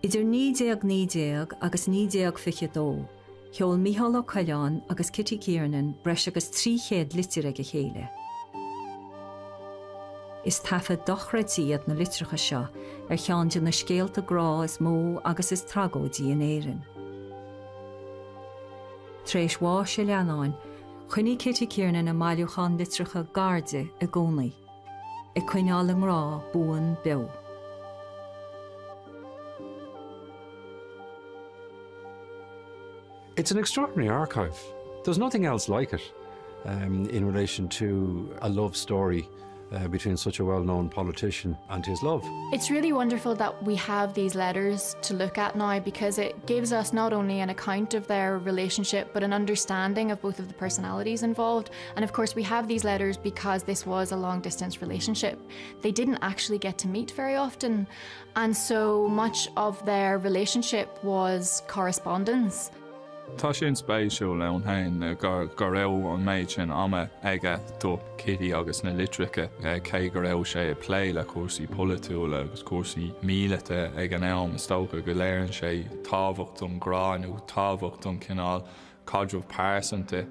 Idir 1919 agus 1922, sheol Micheál Ó Coileáin agus Kitty Kiernan breis agus 300 litir ag a chéile. Is taifead dochreidte iad na litreacha seo ar cheann de na scéalta grá is mó agus is tragóidí in Éirinn. Tar éis bháis a leannáin, choinnigh Kitty Kiernan a mbailiúchán litreacha gar di i gcónaí, ag coinneáil a ngrá buan beo. It's an extraordinary archive. There's nothing else like it um, in relation to a love story uh, between such a well-known politician and his love. It's really wonderful that we have these letters to look at now because it gives us not only an account of their relationship but an understanding of both of the personalities involved. And of course we have these letters because this was a long distance relationship. They didn't actually get to meet very often and so much of their relationship was correspondence. Tá sin spéisiúil ann féin go raibh an méid sin ama aige do Kitty agus na litreacha, cé go raibh sé ag plé le cúrsaí polaitiúla agus cúrsaí míleata ag an am, is dócha go léiríonn sé tábhacht an ghrá nó tábhacht an cineál caidreamh pearsanta.